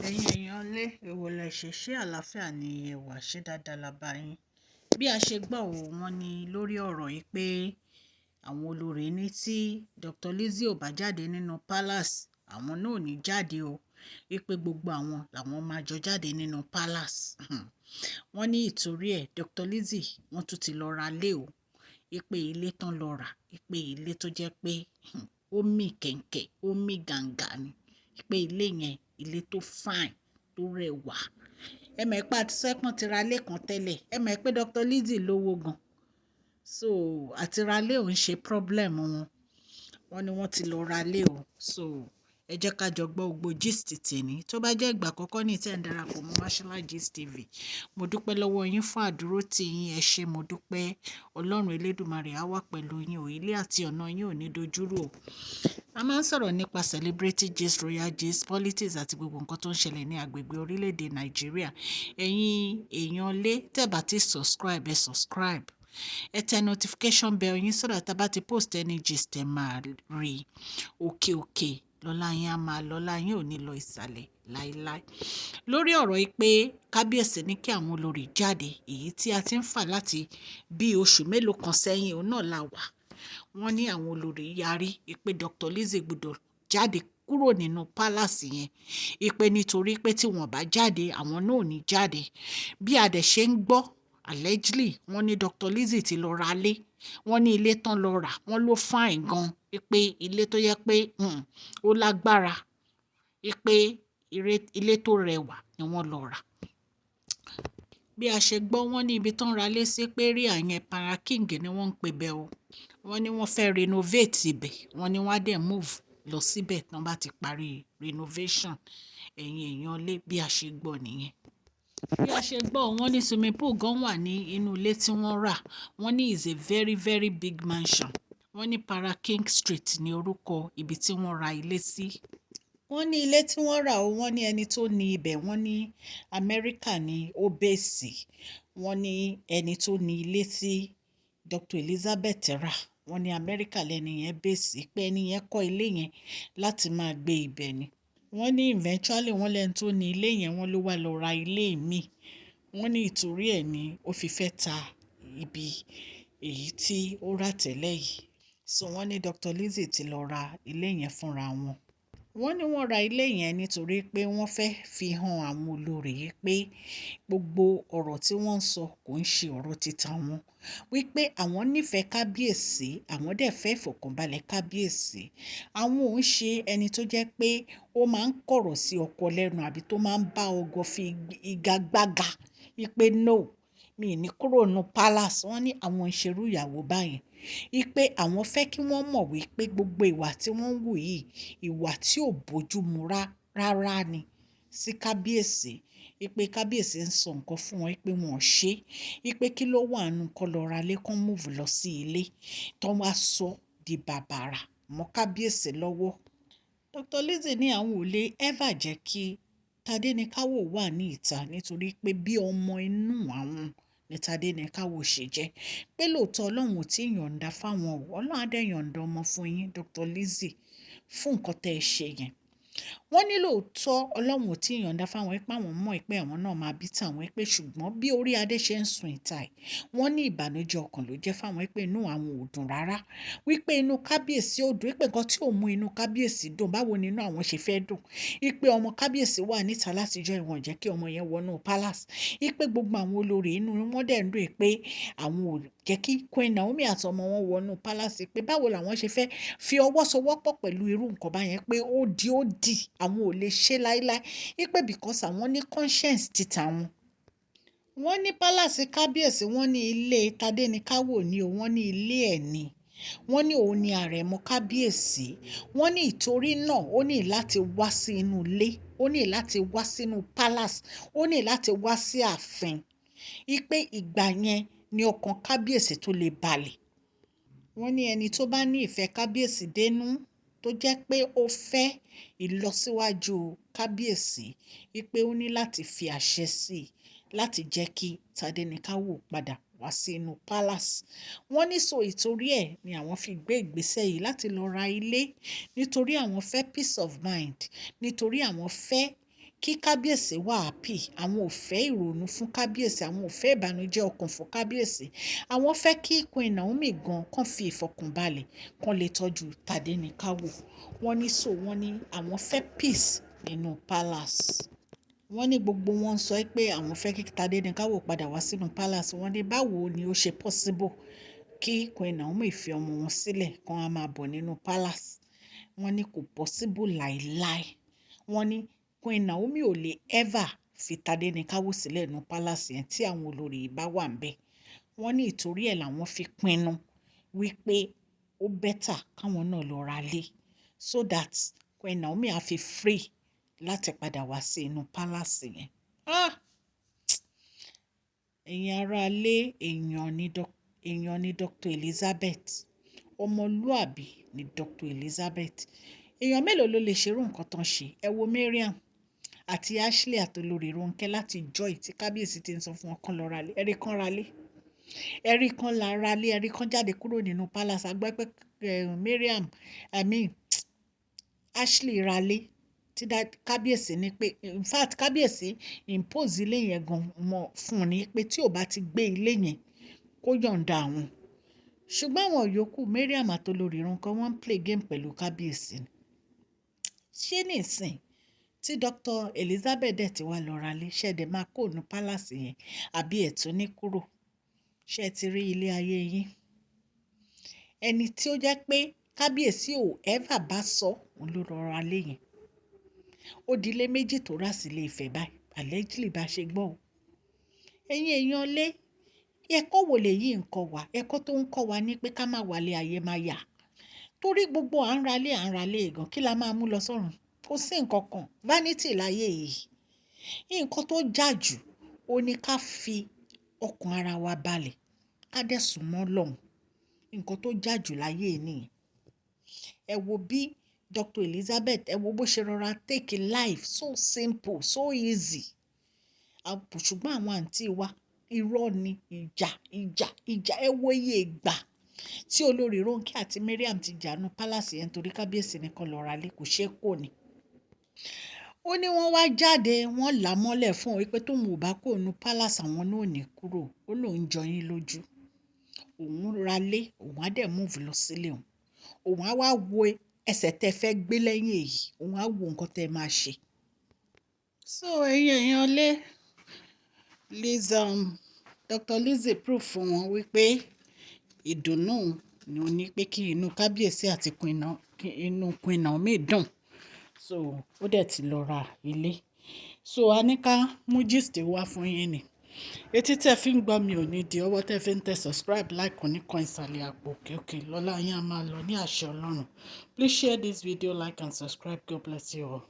Ẹ̀yin èèyàn lé, èwo lẹ ṣe, ṣé àlàáfíà ni ẹ wà, ṣé dáadáa la bá yín? Bí a ṣe gbọ́ ò, wọ́n ní lórí ọ̀rọ̀ yìí pé àwọn olórí ní tí Dr. Lizzie ò bá jáde nínú palace, àwọn náà ò ní jáde o. Wípé gbogbo àwọn làwọn máa jọ jáde nínú palace. Wọ́n ní ìtorí ẹ̀, Dr. Lizzie wọ́n tún ti lọ ra lé o. Wípé ilé tán lọ rà, wípé ilé tó jẹ́ pé ó mì kẹ̀ǹkẹ̀, ó mì gàǹgà ni. Wípé ilé yẹn, ilé tó fine, tó rẹwà. Ẹ mọ̀ pé àti sẹ́pọ̀n ti ra ilé kan tẹ́lẹ̀. Ẹ mọ̀ pé Dr. Lizzie lówó gan. So àti ra ilé ò ń ṣe problem wọn. Wọ́n ní wọ́n ti lọ ra ilé o. So ẹ jẹ́ ká jọ gbọ́ gbogbo gist tèní. Tó bá jẹ́ ìgbà àkọ́kọ́ ní tí ẹ̀ ń darapọ̀ mọ́ Mashola Gist TV, mo dúpẹ́ lọ́wọ́ yín fún àdúrótì yín. Ẹ ṣé, mo dúpẹ́. Ọlọ́run Elédùmarè á wà pẹ̀lú yín o. Ilé àti ọ̀nà yín ò ní dojúrú o. A máa ń sọ̀rọ̀ nípa celebrity gist, royal gist, politics àti gbogbo nǹkan tó ń ṣẹlẹ̀ ní agbègbè orílẹ̀-èdè Nàìjíríà. Ẹ̀yin èèyàn lé, tẹ́ bá ti subscribe, ẹ subscribe. Ẹ tẹ notification bell yín so that tá bá ti post any gist ẹ máa rí. Òkè òkè lọ́la yín á máa lọ́la yín ò ní lọ ìsàlẹ̀ láíláí. Lórí ọ̀rọ̀ yìí pé kábíyèsí ní kí àwọn olórí jáde, èyí tí a ti ń fà láti bí oṣù mélòó kan sẹ́yìn, òun náà la wà. Wọ́n ní àwọn olórí yarí pé Dr. Lizzie gbọdọ̀ jáde kúrò nínú palace yẹn. Wípé nítorí pé tí wọ́n bá jáde, àwọn náà ò ní jáde. Bí a dẹ̀ ṣe ń gbọ́, allegedly wọ́n ní Dr. Lizzie ti lọ ra ilé. Wọ́n ní ilé tán lọ rà, wọ́n ló fine gan. Wípé ilé tó yẹ pé ó lágbára. Wípé ilé tó rẹwà ni wọ́n lọ rà. Bí a ṣe gbọ́, wọ́n ní ibi tó ń ra ilé sí pé area yẹn Paraking ni wọ́n ń pè bẹ́ o. Wọ́n ní wọ́n fẹ́ renovate ibẹ̀. Wọ́n ní wọ́n á dẹ̀ move lọ síbẹ̀ tí wọ́n bá ti parí renovation. Ẹ̀yin èèyàn lé, bí a ṣe gbọ́ nìyẹn. Bí a ṣe gbọ́, wọ́n ní swimming pool gan wà ní inú ilé tí wọ́n rà. Wọ́n ní is a very, very big mansion. Wọ́n ní Paraking Street ní orúkọ ibi tí wọ́n ra ilé sí. Wọ́n ní ilé tí wọ́n rà o, wọ́n ní ẹni tó ní ibẹ̀, wọ́n ní Amẹ́ríkà ni ó base. Wọ́n ní ẹni tó ní ilé tí Dr. Elizabeth rà, wọ́n ní Amẹ́ríkà lẹ́ni yẹn base, pé ẹni yẹn kọ́ ilé yẹn láti máa gbé ibẹ̀ ni. Wọ́n ní eventually wọ́n lẹ́ni tó ní ilé yẹn, wọ́n ló wá lọ ra ilé mi. Wọ́n ní ìtorí ẹ̀ ni ó fi fẹ́ ta ibi èyí tí ó rà tẹ́lẹ̀ yìí. So wọ́n ní Dr. Lizzie ti lọ ra ilé yẹn fúnra wọn. Wọ́n ní wọ́n ra ilé yẹn nítorí pé wọ́n fẹ́ fi hàn àwọn olórí yìí pé gbogbo ọ̀rọ̀ tí wọ́n ń sọ kò ń ṣe ọ̀rọ̀ títa wọn. Wípé àwọn nífẹ̀ẹ́ kábíyèsí, àwọn dẹ̀ fẹ́ ìfọ̀kànbalẹ̀ kábíyèsí. Àwọn ò ń ṣe ẹni tó jẹ́ pé ó máa ń kọ̀rọ̀ sí ọkọ lẹ́nu àbí tó máa ń bá ọkọ fi igagbága. Wípé no, mi ò ní kúrò nínú palace. Wọ́n ní àwọn ń ṣerú ìyàwó báyẹn. Wípé àwọn fẹ́ kí wọ́n mọ̀ wípé gbogbo ìwà tí wọ́n ń wù yìí, ìwà tí ò bójú mu rárá ni sí kábíyèsí. Wípé kábíyèsí ń sọ nǹkan fún wọn wípé wọn ò ṣe. Wípé kí ló wà nínú kó lọ ra ilé, kó move lọ sí ilé tó wá sọ di bàbàrà mọ́ kábíyèsí lọ́wọ́. Dr. Lizzie ní àwọn ò lè ever jẹ́ kí Tadenikawo wà ní ìta nítorí pé bí ọmọ inú àwọn ní Tadenikawo ṣe jẹ́. Pé lóòótọ́ Ọlọ́run ò tí ì yọ̀nda fáwọn o. Ọlọ́run á dẹ̀ yọ̀nda ọmọ fún yín, Dr. Lizzie, fún nǹkan tí ẹ ṣe yẹn. Wọ́n ní lóòótọ́ Ọlọ́run ò tí ì yọ̀nda fáwọn pé àwọn mọ̀ pé àwọn náà máa bí tàwọn pé ṣùgbọ́n bí orí adé ṣe ń sun ìta ẹ̀, wọ́n ní ìbànújẹ́ ọkàn ló jẹ́ fáwọn pé inú àwọn ò dùn rárá. Wípé inú kábíyèsí ò dùn, wípé nǹkan tí ò mú inú kábíyèsí dùn, báwo ni inú àwọn ṣe fẹ́ dùn. Wípé ọmọ kábíyèsí wà níta láti ìjọ ìwọ̀n jẹ́ kí ọmọ yẹn wọnú palace. Wípé gbogbo àwọn olórí inú wọn dẹ̀ ń dùn pé àwọn ò jẹ́ kí Queen Naomi àti ọmọ wọn wọnú palace, pé báwo làwọn ṣe fẹ́ fi ọwọ́ sowọ́pọ̀ pẹ̀lú irú nǹkan báyẹn, pé ó di àwọn ò lè ṣe láíláí. Wípé because àwọn ní conscience títà wọn. Wọ́n ní palace kábíyèsí, wọ́n ní ilé Tadenikawo ni o, wọ́n ní ilé ẹ̀ ni. Wọ́n ní òun ni àrẹ̀mọ kábíyèsí. Wọ́n ní ìtorí náà ó ní láti wá sí inú ilé, ó ní láti wá sínú palace, ó ní láti wá sí ààfin. Wípé ìgbà yẹn ni ọkàn kábíyèsí tó lè balẹ̀. Wọ́n ní ẹni tó bá ní ìfẹ́ kábíyèsí dénú, tó jẹ́ pé ó fẹ́ ìlọsíwájú kábíyèsí, wípé ó ní láti fi àṣẹ sí i láti jẹ́ kí Tadenikawo padà wá sí inú palace. Wọ́n ní so ìtorí ẹ̀ ni àwọn fi gbé ìgbésẹ̀ yìí láti lọ ra ilé nítorí àwọn fẹ́ peace of mind, nítorí àwọn fẹ́ Kí kábíyèsí wà happy, àwọn ò fẹ́ ìrònú fún kábíyèsí, àwọn ò fẹ́ ìbànújẹ́ ọkàn fún kábíyèsí. Àwọn fẹ́ kí Queen Naomi gan kàn fi ìfọ̀kànbalẹ̀ kan lè tọ́jú Tádéníkáwò. Wọ́n ní so wọ́n ní àwọn fẹ́ peace nínú palace. Wọ́n ní gbogbo wọn sọ pé àwọn fẹ́ kí Tádéníkáwò padà wá sínú palace. Wọ́n ní báwo ni ó ṣe possible kí Queen Naomi fi ọmọ wọn sílẹ̀ kan á máa bọ̀ nínú palace? Wọ́n ní kò possible láíláí. Wọ́n ní Queen Naomi ò lè ever fi Tádéníkáwò sílẹ̀ nínú palace yẹn tí àwọn olórí bá wà ńbẹ̀. Wọ́n ní ìtorí ẹ̀ làwọn fi pinnu wípé ó better káwọn náà lọ ra lé so that Queen Naomi á fi free láti padà wá sí inú palace yẹn. Ah! Ẹ̀yin ará ilé, èèyàn ni Dr. Elizabeth. Ọmọlúàbí ni Dr. Elizabeth. Èèyàn mélòó ló lè ṣerú nǹkan tán ṣe? Ẹ wo Mariam àti Ashley àti olórí Ronke láti joy tí kábíyèsí ti ń sọ fún wọn kán lọ ra lé. Ẹ̀rí kan ra lé. Ẹ̀rí kan la ra lé. Ẹ̀rí kan jáde kúrò nínú palace. A gbọ́ pé Mariam, I mean Ashley ra lé tí kábíyèsí ní pé, in fact, kábíyèsí impose ilé yẹn gan mọ́ fún un ní pé tí ò bá ti gbé ilé yẹn, kó yọ̀ǹda àwọn. Ṣùgbọ́n àwọn yòókù, Mariam àti olórí Ronke, wọ́n ń play game pẹ̀lú kábíyèsí ni. Ṣé nísìn tí Dr. Elizabeth dẹ̀ ti wá lọ ra lé, ṣé ẹ dẹ̀ máa kó nu palace yẹn àbí ẹ̀ tún ní kúrò? Ṣé ẹ ti rí ilé ayé yín? Ẹni tí ó jẹ́ pé kábíyèsí ò ever bá sọ, òun ló lọ ra lé yẹn. Ó di ilé méjì tó rà sílé Ifẹ̀ báyìí, allegedly bá ṣe gbọ́ o. Ẹ̀yin èèyàn lé, ẹ̀kọ́ wo lèyí ń kọ́ wa? Ẹ̀kọ́ tó ń kọ́ wa ní pé ká má wálé ayé má yà. Torí gbogbo à ń ra lé, à ń ra lé gan, kí la máa mú lọ sọ́run? Kò sí nǹkan kan. Vanity láyé yìí. Nǹkan tó jà jù, ó ní ká fi ọkàn ara wa balẹ̀, ká dẹ̀ sún mọ́ Ọlọ́run. Nǹkan tó jà jù láyé yìí nìyẹn. Ẹ wo bí Dr. Elizabeth, ẹ wo bó ṣe rọra take life so simple, so easy. Ṣùgbọ́n àwọn àǹtí wa, irọ́ ni, ìjà, ìjà, ìjà. Ẹ wo iye ìgbà tí olórí Ronke àti Mariam ti jà nínú palace yẹn torí kábíyèsí ní kó lọ ra lé, kò ṣe é kò ní. Ó ní wọ́n wá jáde, wọ́n là mọ́lẹ̀ fún òun wípé tóun ò bá kúrò nínú palace, àwọn náà ò ní kúrò. Ó lóun jọ yín lójú. Òun ra lé, òun á dẹ̀ move lọ sílé òun. Òun á wá wo ẹsẹ̀ tẹ fẹ́ gbé lẹ́yìn èyí. Òun á wo nǹkan tẹ máa ṣe. So ẹ̀yin èèyàn lé, Liz, Dr. Lizzie proof fún wọn wípé ìdùnnú ni ó ní pé kí inú kábíyèsí àti inú Queen Naomi dùn. So ó dẹ̀ ti lọ ra ilé. So a ní ká mú gist wá fún yín ni. Etí tí ẹ fi ń gbọ́ mi ò ní di, ọwọ́ tí ẹ fi ń tẹ subscribe, like ní kan ìsàlẹ̀ àpò òkè òkè. Lọ́lá yín a máa lọ ní àṣẹ Ọlọ́run. Please share this video, like and subscribe. God bless you all.